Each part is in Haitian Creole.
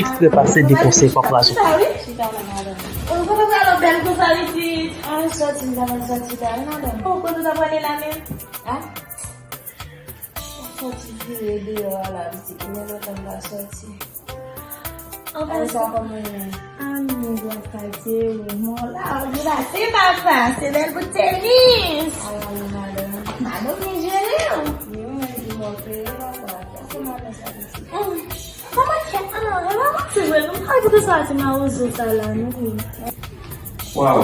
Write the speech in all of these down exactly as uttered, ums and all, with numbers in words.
Ekstrè pase de konsèy pa kwazo. Sa wi. Ou kote pral bèl konsa isit? An sòti, m ta pral sòti la, wi, madanm. Ou kote w ta prale la menm? A? Sòti vire deyò a la, pitit. Mwen lontan m pa sòti. Anpil sa kòman ye? Anpil sa kòman ye? Ami, gwo katye, wi. Mwen la, ou la, se papa, se bèl bout tenis. Ala, wi, madanm. Madanm, vin jere w. Wi, mwen di mwen peye, papa. Kòman madanm sa, pitit? Kòman kè an? E pa manti vre, nou pa kote sa ti mawozo sa la, nou wi. Waw.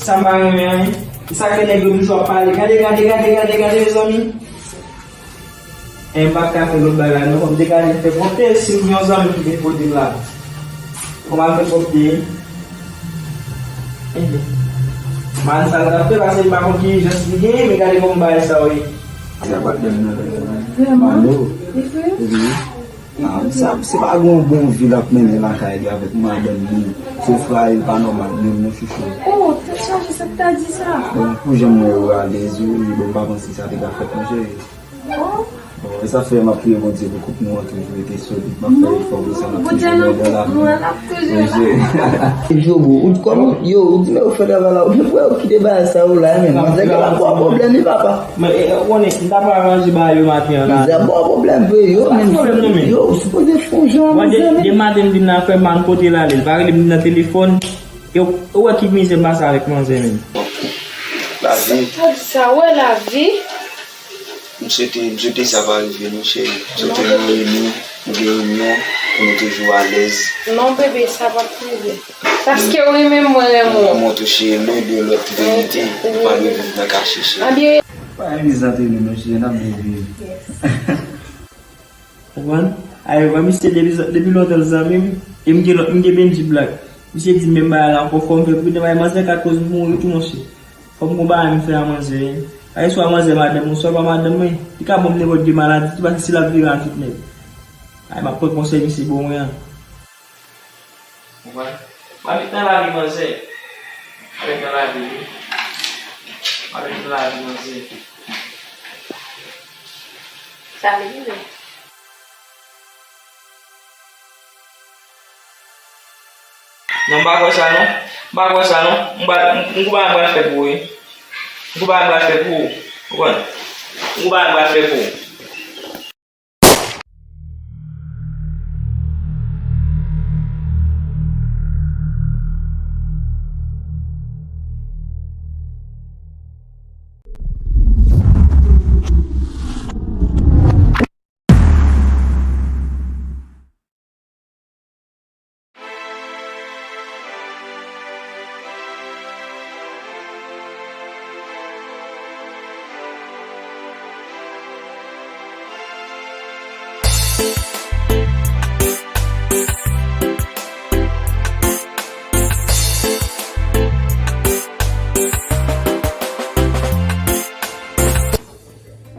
Sa m pa renmen an, e sa ke nèg yo toujou ap pale. Gade, gade, gade, gade, gade, mezanmi. E m pa t ka fè lòt bagay, non. Fò m te gade, m fè pwòpte, si m gen yon zanmi ki te pote m la. Fò m al fè pwòpte. Enben. M al sa l t ap fè, paske m pa konn ki ijans li genyen, men gade kòman bagay sa yo ye. Sa pa t bèl, non. Vrèman? Mano. Li fè? Wi. Ah, sa, se pa gon bon vi l ap mennen lakay li avèk madanm li. Se fraye l pa nòmal menm non chouchou. Oh, tèt chaje sa k ta di sa. Bon, pou jan mwen yo alèz wi, bon, m pa panse sa te ka fèt non cheri. Oh. Bon, e sa fè m ap priye Bondye pou koup nou an toujou rete solid. M ap fè efò pou sa n ap toujou byen nan lavi. Wi, cheri. Yo, bro, ou kòman, yo, ou di men ou fè travay la, ou gen frè ou kite bagay sa yo la, men manzè gen pa pwoblèm li, papa. Men, e, ou konnen, m ta pral ranje bagay yo maten an la. Manzè ba w pwoblèm vre, yo, men. Pa pwoblèm non, men. Yo, ou sipoze fè yon jan, manzè, men. Depi maten m vin la, frè m pa konn kote l ale. L pa rele m nan telefòn. Yo, ou wè ki mizè m pase avèk manzè, men. Lavi. Sa, sa, wè lavi. M swete, m swete sa pa rive non, cheri. M swete nou reyini, nou gen inyon, pou nou toujou alèz. Non, bebe, sa p ap rive. Paske w renmen m, mwen renmen w. Mwen tou cheri, len de lòt verite, nou pa dwe viv nan kache, cheri. Anbyen. Pa anvizaje nou non, cheri, n ap byen viv. Konprann? Aywa, misye depi, depi lontan l zanmi m, e m gen lòt, m gen Benji Black. Misye di m menm bagay la ankò, fò m fè pridan, bagay manzè ka koz m mouri tou, monchè. Fò m gon bagay m fè a manzè. Ay, swa manzè madanm mwen, swa pa madanm mwen. Li ka ban m nenpòt de maladi tou, paske si l ap vire a tout nèg. Ay, m ap pran konsèy misye ba mwen an. Ou konprann? M ap met nan lavi manzè. M ap met nan lavi li. M ap met nan lavi manzè. Sa vle di. Non, m pa kwè sa non. M pa kwè sa non. M pa, m, m gon bagay m pral fè pou ou wi. M gon bagay m pral fè pou ou. Ou konprann? M gon bagay m pral fè pou ou.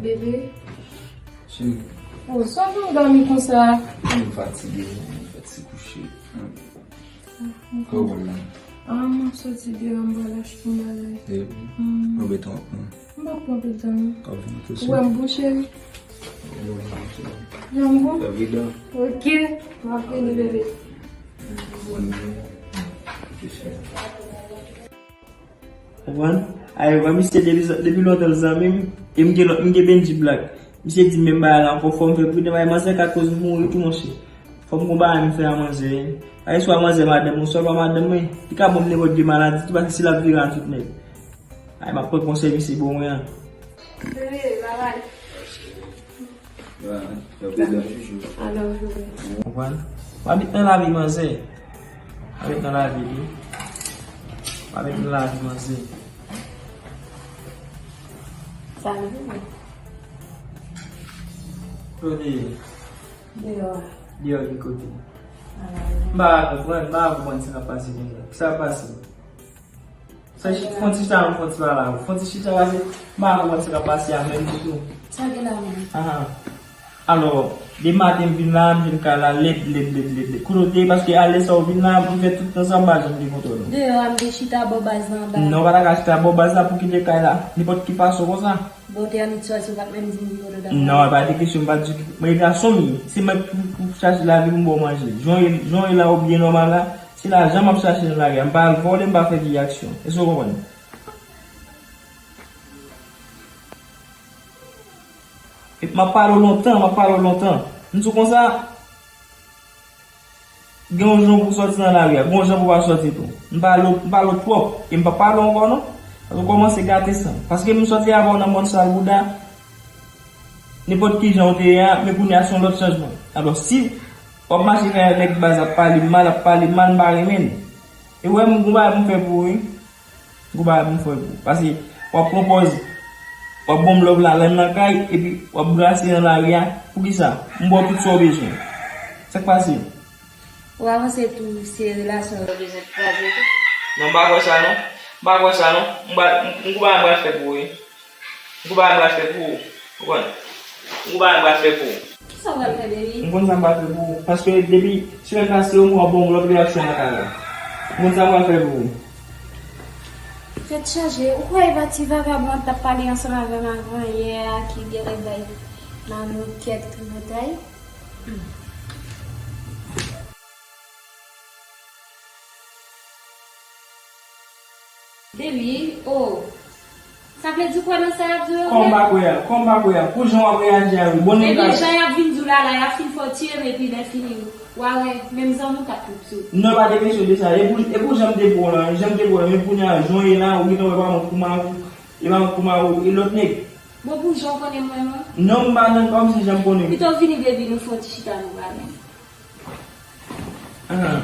Bebe. Cheri. Oh, sa w vin dòmi konsa? M fatige, m fatige kouche. Kòman w la? Ah, m ap soti deyò, m pral achte yon bagay. Epi, hmm, anbetan w ap pran? M p ap pran anbetan non. W ap vin tou sou? Ou wè m bon, cheri? Wi, m bon, cheri. Jan m bon? Fè pridan. Ok, m ap vini, bebe. Bonn jounen. Ok, cheri. Konprann? Aywa, misye depi, depi lontan l zanmi m, e m gen lòt, m gen Benji Black. Misye di m menm bagay la ankò, fò m fè pridan, bagay manzè ka koz m mouri tou, monchè. Fò m gon bagay m fè a manzè. Ay, swa manzè madanm mwen, swa pa madanm mwen. Li ka ban m nenpòt de maladi tou, paske si l ap vire a tout nèg. Ay, m ap pran konsèy misye ba mwen an. Bebe, babay. Konprann? W ap met nan lavi manzè. W ap met nan lavi li. W ap met nan lavi manzè. Sa vle di? Kote? Deyò a. Deyò ki kote? M pa konprann, m pa konprann sa k ap pase konsa. Sa k ap pase? Sa, fon ti chita, fon ti pala. Fon ti chita, pase, m pa konprann sa k ap pase a menm ditou. Sa gen la menm? Ahan. Alò, de maten m vin la, m jwenn kay la lèd, lèd, lèd, lèd, lèd. Kote w te ye? Paske alè sa w vin la, m fè tout tan sa, m pa janm te kontwole w. Deyò a, m te chita bò baz la anba. Non, w pa ta ka chita bò baz la pou kite kay la nenpòt ki fason konsa. Bon, w te annik sòti, w pa t menm di m ki kote w t ap ale. Non, e pa de kesyon, m pa t di w ki, men gason m ye. Se mwen k pou, pou chache lavi pou m ba w manje. Jan w ye, jan w ye la, ou byen nòmal la, se lajan m ap chache nan lari a. M pa al vòlè, m pa fè vye aksyon. Èske w konprann? Epi m ap pale w lontan, m ap pale w lontan. M di w konsa, gen yon jan pou w sòti nan lari a, gen yon jan pou w pa sòti tou. M pale w, m pale w twòp, e m p ap pale w ankò non. Paske w kòmanse gate san. Paske m sòti avè w nan mòn sal bouda, nenpòt ki jan w te ye a, men kounye a se yon lòt chanjman. Alò, si w ap mache fè nèg baz ap pale m mal, ap pale m mal, m pa renmen l. E w wè m gon bagay pou m fè pou ou wi. Gwo bagay pou m fè pou ou. Paske w ap pran pòz, w ap ban m love la lè m nan kay, epi w ap brase nan lari a. Poukisa? M ba w tout sa w bezwen. Sa k pase? Ou avanse tou, se relasyon yo bezwen kraze tou. Non, m pa kwè sa non. M pa kwè sa non. M ba, m, m gwo bagay m pral fè pou ou wi. M gwo bagay m pral fè pou ou. Ou konprann? M gwo bagay m pral fè pou ou. Kisa w pral fè, baby? M konn sa m pral fè pou ou. Paske depi semèn pase yo, m wè w ban yon lòt reyaksyon nan kay la. M konn sa m pral fè pou ou. Tèt chaje, ou kwè e pa ti vagabon an t ap pale ansanm avè m avan yè a ki genlè bay Manou kèk tripotay? Hmm. Baby, oh. Sa vle di w kwè nan sa y ap di w yo vre? Kòman m pa kwè a? Kòman m pa kwè a? Pou jan w ap reyaji a wi. Bon, epi jan y ap vin di w la, la, y ap fin fè w tiye m epi lè fini, w a wè, menm zanmi w t ap twoup sou. Non, pa de kesyon de sa. E pou, e pou jan m te pran w lan, jan m te pran w lan, men kounye a, jan w ye la, ou gentan wè pa mwen kouman ou, e pa mwen kouman ou, e lòt nèg. Bon, pou jan w konnen m vrèman? Non, m pa nan, kòmsi jan m konnen. Pito w vini, baby, nou fè yon ti chita, nou pale. Ahan.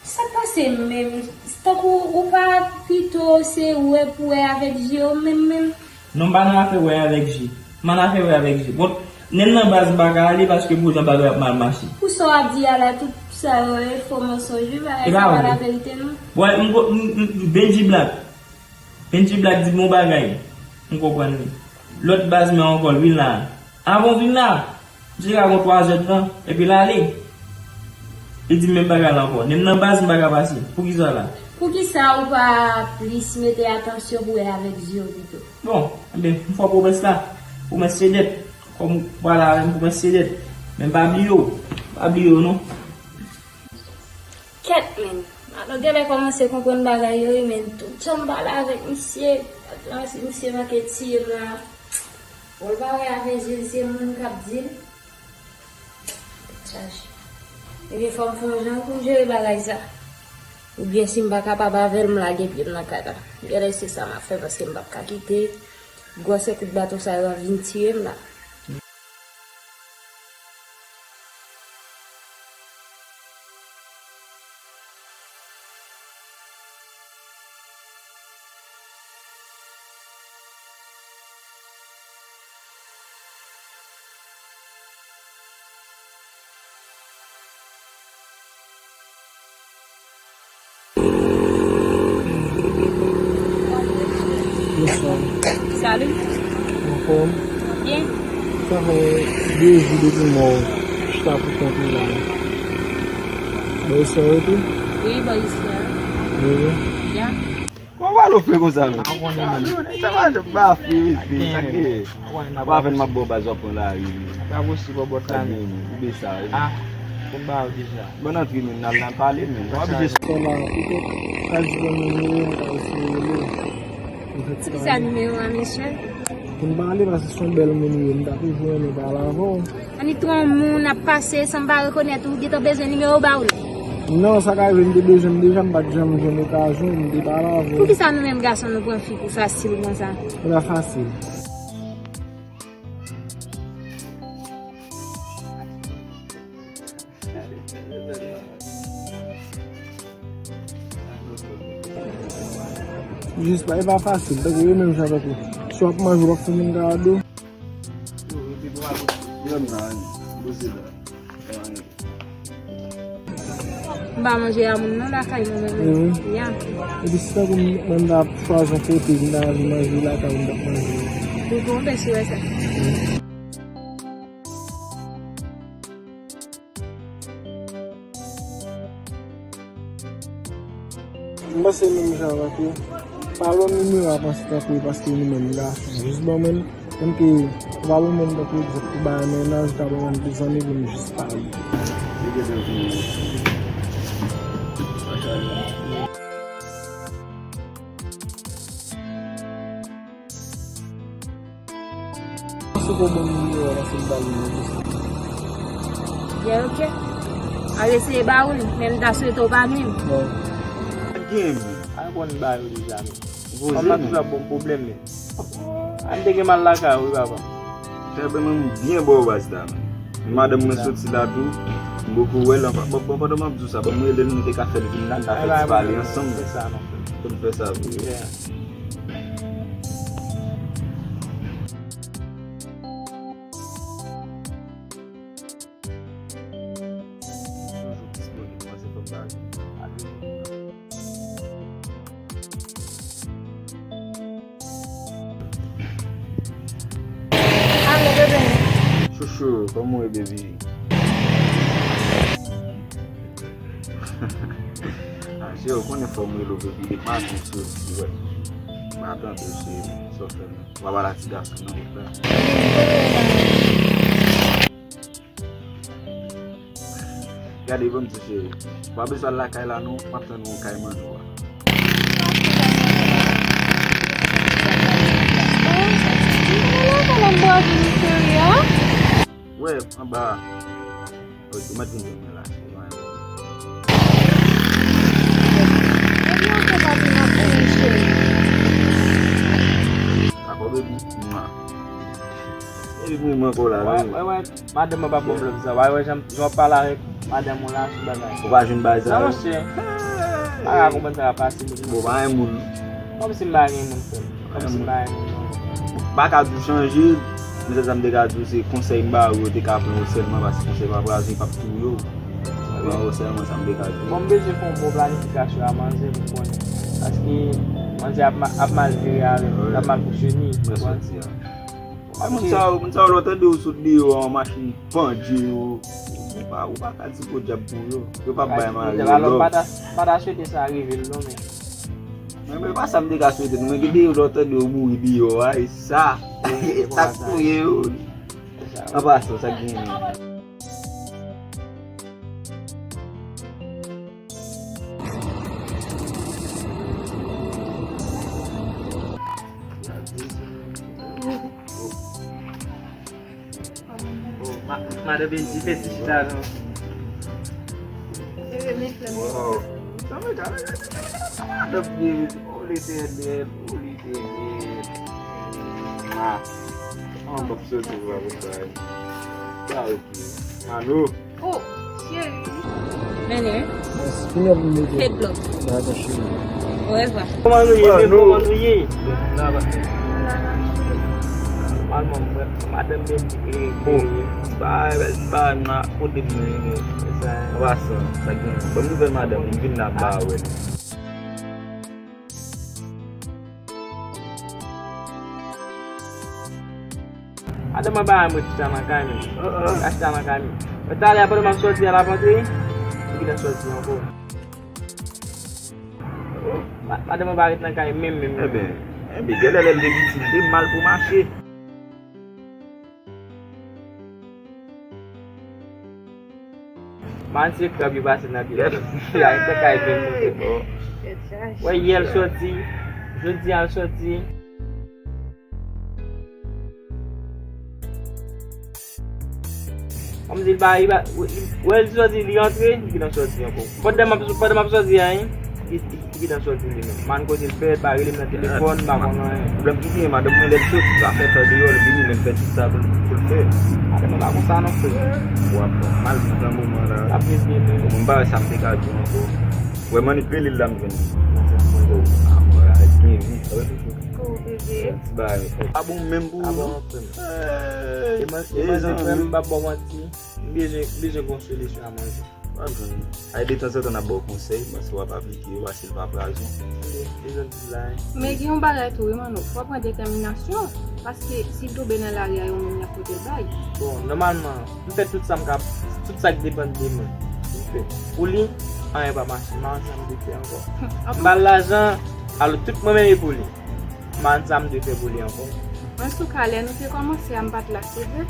Sa k pase menm? Tankou ou pa pito se wè pou wè avèk je w menm, menm? Non, m pa nan afè wè avèk je. M pa nan afè wè avèk je. Bon, menm nan baz m pa ka ale paske pou jan bagay ap mal mache. Pou sa w ap di a la, tout sa yo e fo mansonj wi, bagay sa pa laverite non. Bon, m, m, m, Benji Black. Benji Black di m yon bagay. M konprann li. Lòt baz mwen ankò, l vin la. Avan w vin la, m te ka gon twazè tan, epi l ale. Li di m menm bagay la ankò. Menm nan baz m pa ka pase. Poukisa la? Poukisa ou pa plis mete atansyon pou wè avèk je w pito? Bon, enben, m fè w pwomès la. Pwomès se dèt. Kòm ou pale avè m, pwomès se dèt. Men m pa bliye w. M pa bliye w non. Kèt, men. Manou genlè kòmanse konprann bagay yo wi, men tout jan m pale avèk misye, misye manke tiye m la. Bon, l pa wè avèk je l, se moun k ap di l. Tèt chaje. Ebyen, fò m fè yon jan pou m jere bagay sa. Oubyen, si m pa kapab avè l, m lage pye m nan kay la. Genlè se sa m ap fè, paske m p ap ka kite gwosè kout baton sa yo ap vin tiye m la. Bonswa. Salut. Anfòm? Byen. Sa fè de jou depi m wè w chita pou kont ou la. Bò isit ou rete? Wi, bò isit la. Wi, wi. Ya. Kòman w alo fre konsa menm? Sa pa janm pa fre, mesye. Sa ke? Apa avè m ap ba w baz w ap pran lari. Pa posib, bò bòt la menm. Oubyen sa wi. Ah, pou m ba w deja. Bon, antre menm, n al nan pale menm. W ap jis. Kòman, ou te ka di bon nimewo m ka eseye rele w. Kisa nimewo a, mesye? Pou n pale, paske se yon bèl moun ou ye, m ta toujou renmen pale avè w. Annik twa moun ap pase san m pa rekonèt ou, gentan bezwen nimewo ba w non. Non, sa ka rive, m te bezwen m deja, m pa t janm jwenn okazyon, m te pale avè w. Poukisa nou menm gason nou pran fi pou fasil konsa? E pa fasil. Jis pa, e pa fasil. Tankou yo menm jan tankou. Si w ap manje, w ap fè moun kado. M pa manje a moun nan lakay mwen menm. Mhm. Ya. Epi si tankou mwen, mwen ta chwazi yon kote, m ta anvi manje lakay ou, m t ap manje. Ou twonpe si w wè sa. Mhm. M panse menm jan avèk ou. Pa ban m nimewo a panse tankou e paske nou menm gason. Jis ban mwen, menm ke ou pa ban mwen tankou egzanp pou bagay mennaj, ou ta ban mwen de zanmi pou m jis pale. Li gentan vini. Panse pou bon nimewo a, panse m ba li nimewo sa. Byen, ok. Al eseye ba ou li, men m ta swete w pa nwi m. Non. Gen, men. Al konn ba yo deja, men. Kòm m ap toujou ap bon pwoblèm, men. An te gen mal lakay ou, wi, papa. Fè ben, mwen byen ba w baz la, men. Madanm mwen soti la tou, m poko wè l, anfen, bon, bon, pandan m ap di w sa, ban m rele l, nou te ka fè l vin la, n ta fè ti pale ansanm. Fè sa, non. Fè m fè sa pou yo. Yeah. Toujou disponib, mwen se fanm bagay. Alo, bebe. Chouchou, kòman w ye, baby? Ah, cheri, ou konnen fò m rele w, baby, depi maten m soti, wè. M pa tande w, cheri, sa w fè menm? W pa pale a ti gason nan, ou frè. Gade, ban m di, cheri. W pa bezwen al lakay la, non. M ap tann ou kay manno a. Wè, anba. Wi, ou mèt vin jwenn mwen la, cheri. Dakò, baby. Mwa. Epi mwen, mwen ankò la, wi. Wè, wè, wè. Madanm mwen pa pwoblèm sa. Wè, wè, jan, jan w ap pale avèk madanm ou la, sou bagay. Ou pa jwenn bagay sa, non, monchè. Pa ka konprann sa k ap pase moun nan. Bon, pa gen moun. Kòmsi m pa gen moun, frè m. Kòmsi m pa gen moun, non. M pa ka di w chanje, men sèl sa m te ka di w, se konsèy m ba ou yo, te ka pran yo sèlman, paske konsèy pa pou azou, pa pou touye w. Pran yo sèlman, sa m te ka di w. Bon, m bezwen fè yon bon planifikasyon a manzè pou konnen. Paske manzè ap ma-, ap mal jere avè m, l ap mal fonksyone, ou konprann? Ay, moun sa yo, moun sa yo, lè w tande yo sot deyò an machin pandye yo, ou pa, ou pa ka di podyab pou yo. Yo p ap bay mari yo love. Alò, m pa ta, m pa ta swete sa rive l non, men. Men, men pa sa m te ka swete nou, men gen de yo lè w tande yo mouri deyò a, e sa, e sa k touye yo. An pasan, sa k genyen. Oh, ma-, madan Benji, fè ti chita non. Wow. Madan Benji, oh, Letènèl, oh, Letènèl. Ah. An, m ap soti pou avè sa. Sa, ok. Mano. Oh, cheri. Mennen. Yes, fini ap mete. Headlock. Dakò, cheri. Orevwa. Kòman nou ye? Mano. Kòman nou ye? Nòmalman, mwen, madanm Benji, e, e, ba, ba, na, kote m ye, e, sa. An pasan, sa gen. Bon nouvèl madanm, m vin la, m ba wè. Madanm mwen pa renmen chita nan kay menm. Li ka chita nan kay menm. Men talè a pandan m ap sòti a, l ap antre, li gentan sòti ankò. Ma-, madanm mwen pa ret nan kay menm, menm, menm. Enben, enben, genlè lè l te piti, l te mal pou mache. Manti krab yo pase nan pye. Ay, se kay vin monte bò. Wè, yè l sòti. Jodi a l sòti. Kòmsi l pa, li pa, wè, l sòti, li antre, li gentan sòti ankò. Pandan m ap, pandan m ap sòti a, wi, li, li, li gentan sòti li menm. Man kote l fè, pa rele m nan telefòn, m pa konn anyen. Pwoblèm ki genyen, madanm mwen lè l soti, l ap fè tan deyò, l vini, men l fè tout sa pou l, pou l fè. Madanm mwen pa konsa non, frè. W ap fè mal viv nan moman la. L ap rete menm. Bon, m pa wè sa m te ka di w ankò. Wè, m annik rele l la, m jwenn li. Oh, ah, mwen, avèk byen vi, sa wè toujou. Oh, bebe. Ti bagay. Pa bon menm pou ou non. E manzè, frè m, m p ap ba w manti. M bezwen, bezwen gon solisyon a manzè. W ap jwenn. Ay, detanzantan n ap ba w konsèy, men si w ap aplike yo, pase l pa prazon. Men gen yon bagay tou, wi, Manno. Fò w pran detèminasyon, paske si l tonbe nan lari a, yon moun y ap pote l bay. Bon, nòmalman, m fè tout sa m ka, tout sa k depann de mwen. M fè. Pou li, Anyen pa mache, m pa konn sa m dwe fè ankò. M ba l lajan, alò tout mwen menm e pou li. M pa konn sa m dwe fè pou li ankò. Antouka, lè nou te kòmanse a, m pa t la, se vre.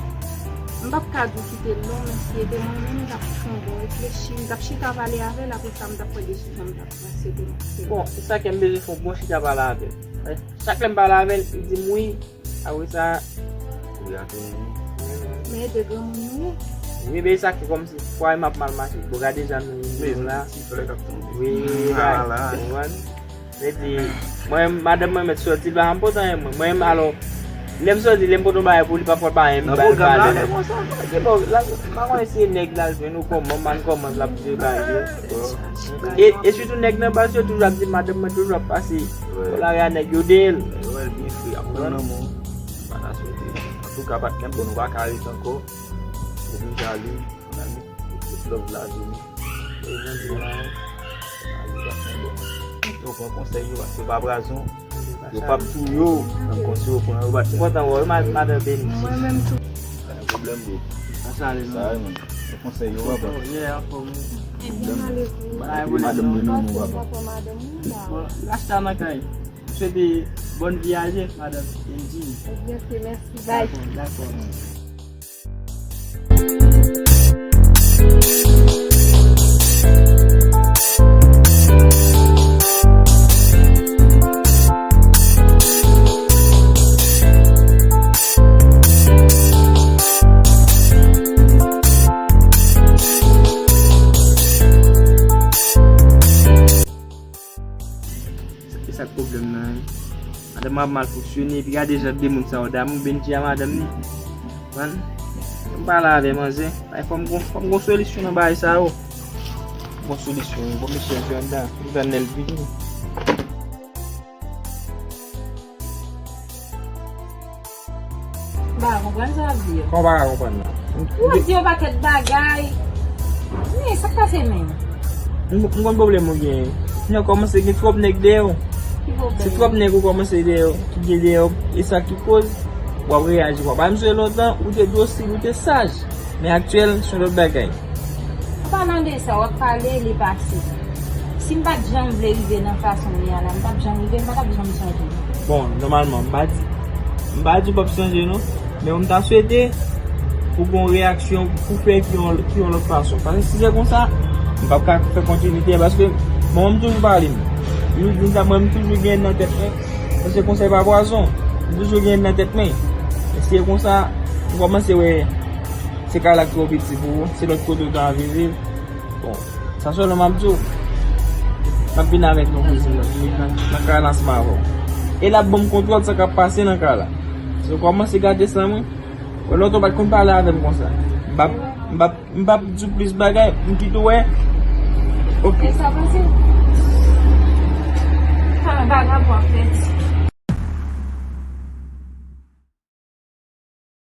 M p ap ka di w ki te long, men si se te mwen menm, m t ap fè yon bon reflechi, m t ap chita pale avè l, apre sa, m t ap pran desizyon m t ap pran, se te, se te. Bon, e sa ke m bezwen fè yon bon chita pale avè l. Chak lè m pale avè l, li di m wi. Apre sa, wi, a tou. Men de granmoun nou ye. Wi, men sa ki kòmsi fwa m ap mal mache. Bon, gade jan nou ye la. Ti flè k ap tonbe. Wi, wi, la, la. Konprann? Mwen di, mwen, madanm mwen mèt sòti, l pa janm pote anyen mwen. Mwen, alò, lè m sòti, lè m pote yon bagay pou li, pa fòt bagay, m ba l valè. Konsa, se bon, la, m pa konnen si se nèg la l jwenn ou kòman, m pa konn kòman l ap jwe bagay yo. E, e sitou nèg nan baz yo toujou ap di madanm mwen toujou ap pase. Wi. Fò lari a nèg yo de l. Yo wè l byen fre, ap pran lanmou. Pa ta swete. Antouka, patnè m, bon, nou pa ka ret ankò. Ou deja li, fanatik, tout love la, Jimmy. E Jimmy la, fanatik, patnè m, bon. Yo pran konsèy yo, paske yo pa brazon. Yo p ap touye w. Nan konsèy yo pran yo, patnè m. Kontan wè w, ma-, madan Beni. Mwen menm tou. Pa gen pwoblèm, bro. Sa ale, sa ale, man. Nan konsèy yo, papa. Yeah, anfòm. Pwoblèm. Bay pou madanm de nou, papa. Bon, lasta nan kay. M swete bòn vyaje, madanm N G. Ok, mèsi, bye. Dakò, dakò. E sa k pwoblèm nan, wi. Madanm mwen ap mal fonksyone, epi gade jan de moun sa yo damou Bendji a madanm li. Konprann? M pale avè manzè. Ay, fò m gon, fò m gon solisyon nan bagay sa yo. Gon solisyon, wi. Bon, mesye, antre anndan. M tann lè l vini. M pa ka konprann sa w ap di yo. Kòman w pa ka konprann nan? Ou ap di yon pakèt bagay. Men, sa k pase menm? M, m konn pwoblèm ou genyen. Kounye a w kòmanse gen twòp nèg dèyè w. Ki pwoblèm? Se twòp nèg ou kòmanse dèyè w, ki gen dèyè w. E sa ki koz w ap reyaji konsa. Paske m sonje lontan, ou te dosil, ou te saj. Men aktyèl, se yon lòt bagay. An palan de sa, w ap pale, li pase. Si m pa t janm vle rive nan fason m ye a la, m p ap janm rive, m pa t ap janm chanje. Bon, nòmalman, m pa di, m pa di w p ap chanje non, men m ta swete pou gon reyaksyon pou fè ki yon, ki yon lòt fason. Paske si se konsa, m p ap ka fè kontinite, paske bon, mwen m toujou pale m. Li di sa, mwen m toujou gen nan tèt mwen, paske konsèy pa pwazon, m toujou gen nan tèt mwen. Men si se konsa, m kòmanse wè se kay la ki twò piti pou ou, se lòt kote ou ta anvi viv. Bon, sa sèlman m ap di w. M ap vin avèk yon kouzin nan, nan, nan kay la ansanm avè w. E l ap ban m kont lòt sa k ap pase nan kay la. Si w kòmanse gade san mwen, wè lòt ou pa t konn pale avè m konsa. M p ap, m p ap, m p ap di w plis bagay, m kite w wè. Ok. E sa pase? Sa bagay pou ap fè.